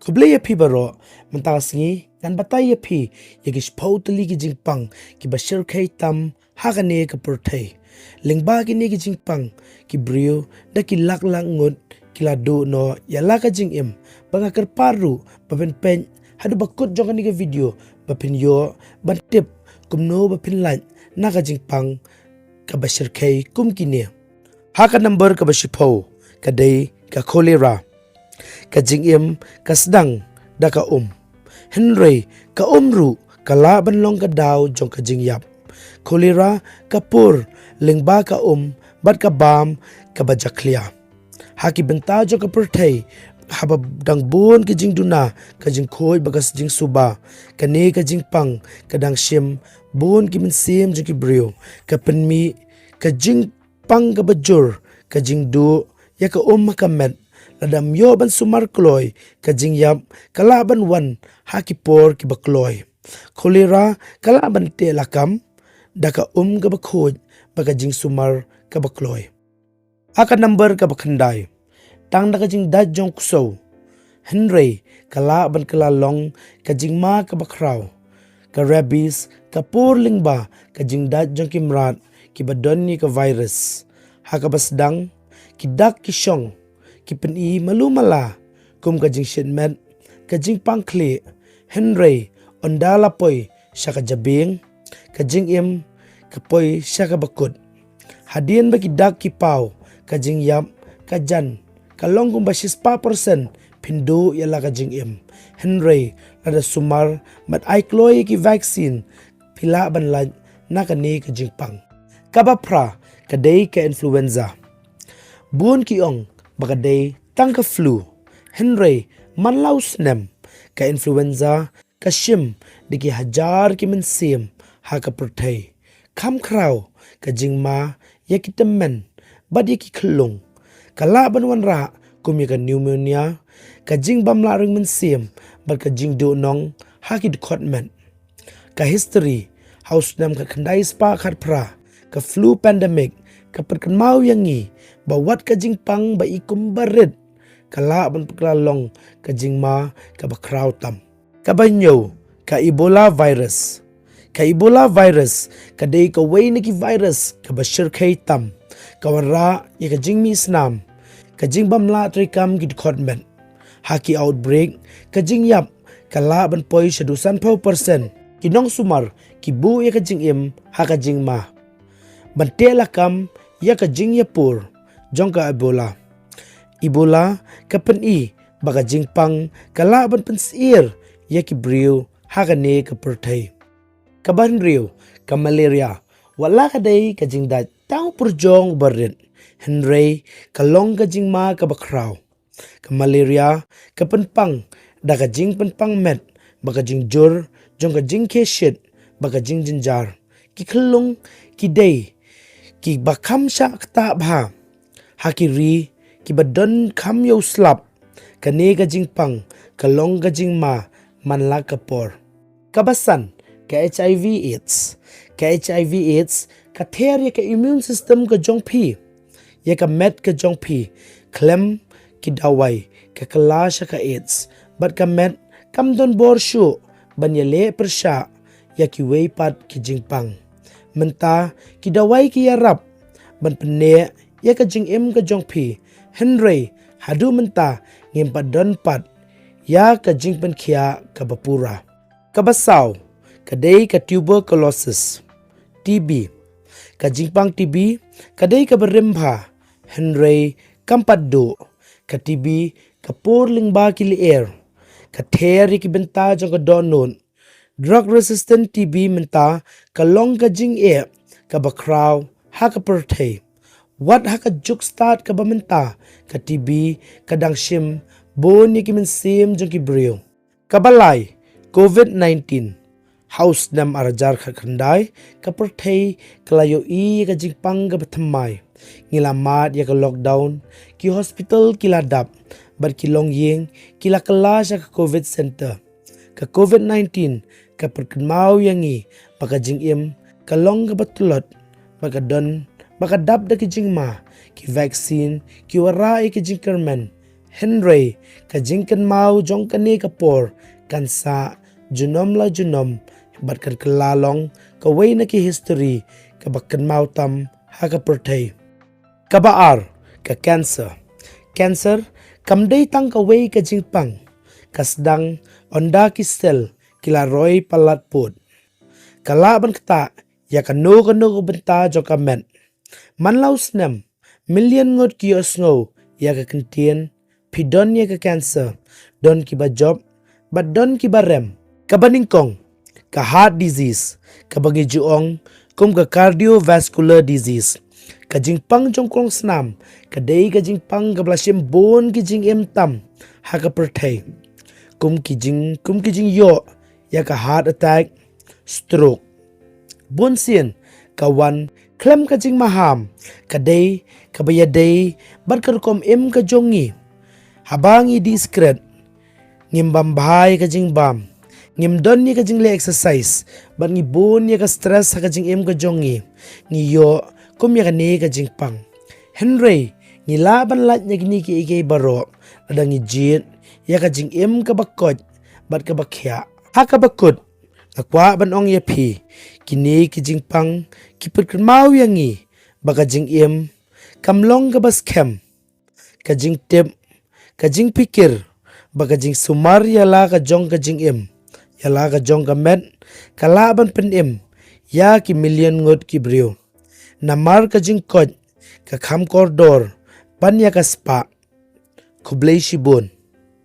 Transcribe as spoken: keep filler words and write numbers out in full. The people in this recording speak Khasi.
Khublei ïa phi baroh, mynta ka sngi ngan batai ïa phi ïa ki shiphew tylli ki jingpang kiba shyrkhei tam ha kane ka pyrthei. Lyngba kine ki jingpang, ki briew da ki lak lak ngut ki la duh noh ïa la ka jingim, ba nga kyrpad ruh ba phin peit haduh ba kut jong kane ka video ba phin ïoh ban tip kumno ba phin lait na ka jingpang kaba shyrkhei kum kine. Ha ka number kaba shiphew ka dei ka cholera. Ka jingim ka sdang da ka um, hynrei ka um ruh ka lah ban long ka daw jong ka jingïap. Cholera ka pur lyngba ka um bad ka bam kaba jakhlia. Ha ki bynta jong ka pyrthei, haba dang bun ka jingduna, ka jingkhuid bad ka jingsuba, kane ka jingpang ka dang shim bun ki mynsiem jong ki briew. Ka pynmih ka jingpang kaba jur, ka jingduh ïa ka um ha ka met. Lada ym ïoh ban sumar kloi, ka jingïap ka lah ban wan ha ki por kiba kloi. Cholera ka lah ban teh lakam da ka um kaba khuid bad ka jingsumar kaba kloi. Ha ka number kaba khyndai, tang da ka jingdait jong u ksew, hynrei ka lah ban kylla long ka jingma kaba khraw. Ka rabies ka pur lyngba ka jingdait jong ki mrad kiba don ïa ka virus. Ha kaba sdang, ki dak ki shong, ki pyni malu mala kum ka jingshit met, ka jingpang khlieh, hynrei ynda la poi sha ka jabieng, ka jingim ka poi sha kaba kut. Hadien ba ki dak ki paw, ka jingïap ka jan ka long kumba shispah percent phin duh ïa la ka jingim. Hynrei lada sumar bad ai kloi ïa ki vaccine, phi lah ban lait na kane ka jingpang. Kaba phra ka dei ka influenza. Bun ki ong ba ka dei tang ka flu, hynrei man la u snem, ka influenza ka shim da ki hajar ki mynsiem ha ka pyrthei. Kham khraw ka jingma ïa ki tymmen bad ïa ki khyllung. Ka lah ban wanrah kum ïa ka pneumonia, ka jingbym lah ring mynsiem bad ka jingduhnong ha ki dkhot met. Ka history ha u snem khatkhyndai spah khatphra, ka flu pandemic, ka pynkynmaw ïa ngi ba wat ka jingpang ba i kumba rit ka lah ban pynkylla long ka jingma kaba khraw tam. Kaba hynñiew, ka Ebola virus. Ka Ebola virus ka dei kawei na ki virus kaba shyrkhei tam. Ka wanrah ïa ka jingmih snam, ka jingbym lah treikam ki dkhot met. Ha ki outbreak, ka jingïap ka lah ban poi sha haduh sanphew percent. Ki nongsumar ki buh ïa ka jingim ha ka jingma ban teh lakam ïa ka jingïapur jong ka Ebola. Ebola ka pyni ba ka jingpang ka lah ban pynsyier ïa ki briew ha kane ka pyrthei. Kaba hynriew, ka malaria. Wat la ka dei ka jingdait tang pyrjong uba rit, hynrei ka long ka jingma kaba khraw. Ka malaria ka pynpang da ka jingpynpang met bad ka jingjur jong ka jingkhie shit bad ka jingjynjar. Ki khyllung ki dei kiba kham shah ktah bha. Ha ki ri kiba don kham ïa u slap, kane ka jingpang ka long ka jingma man la ka por. Kaba san, ka HIV AIDS. Ka HIV AIDS ka ther ïa ka immune system ka jong phi, ïa ka met ka jong phi. Khlem ki dawai ka kylla sha ka AIDS, bad ka met kam don bor shuh ban ïaleh pyrshah ïa kiwei pat ki jingpang. Mynta ki dawai ki ïarap ban pynneh ïa ka jingim ka jong phi, hynrei haduh mynta ngim pat don pat ïa ka jingpynkhiah kaba pura. Kaba saw ka dei ka tuberculosis, T B. Ka jingpang T B ka dei kaba rim bha, hynrei kam pat duh. Ka T B ka pur lyngba ki lyer, ka ther ïa ki bynta jong ka dohnud. Drug resistant T B mynta ka long ka jingeh kaba khraw ha ka pyrthei. Wat ha ka juk stad kaba mynta, ka T B ka dang shim bun ïa ki mynsiem jong ki briew. Kaba lai, COVID nineteen. Ha u snem ar hajar khatkhyndai, ka pyrthei ka la ïohi ïa ka jingpang kaba thymmai. Ngi la mad ïa ka lockdown, ki hospital ki la dap, bad ki longïing ki la kylla sha ka COVID center. Ka COVID nineteen ka pynkynmaw ïa ngi ba ka jingim ka long kaba tlot, ba ka don, ba ka dap da ki jingma. Ki vaccine ki wanrah ïa ki jingkyrmen, Hynrei ka jingkynmaw jong kane ka por kan sah junom la junom bad kan kylla long kawei na ki history kaba kynmaw tam ha ka pyrthei. Kaba ar, ka cancer. Cancer kam dei tang kawei ka jingpang, ka sdang ynda ki cell ki la roi palat pud. Ka lah ban ktah ïa kano kano ka bynta jong ka met. Man la u snem, million ngut ki ïohsngew ïa ka kyntien, phi don ïa ka cancer, don kiba jop bad don kiba rem. Kaba nyngkong, ka heart disease, kaba ngi ju ong kum ka cardiovascular disease. Ka jingpang jong krongsnam ka dei ka jingpang kaba la shim bun ki jingim tam ha ka pyrthei, kum ki jing, kum ki jingïoh ïa ka heart attack, stroke. Bun sien ka wan khlem ka jingmaham, ka dei kaba ïadei bad ka rukom im ka jong ngi. Haba ngi dih sikret, ngim bam bha ïa ka jingbam, ngim don ïa ka jingleh exercise, bad ngi bun ïa ka stress ha ka jingim ka jong ngi. Ngi ïoh kum ïa kane ka jingpang. Hynrei ngi lah ban lait na kine kiei kiei baroh lada ngi jied ïa ka jingim kaba koit bad kaba khiah. Ha kaba kut, nga kwah ban ong ïa phi, kine ki jingpang ki pynkynmaw ïa ngi ba ka jingim kam long kaba skhem. Ka jingtip, ka jingpikir bad ka jingsumar ïa la ka jong ka jingim, ïa la ka jong ka met, ka lah ban pynim ïa ki million ngut ki briew. Namar ka jingkoit ka kham kordor ban ïa ka spah. Khublei shibun.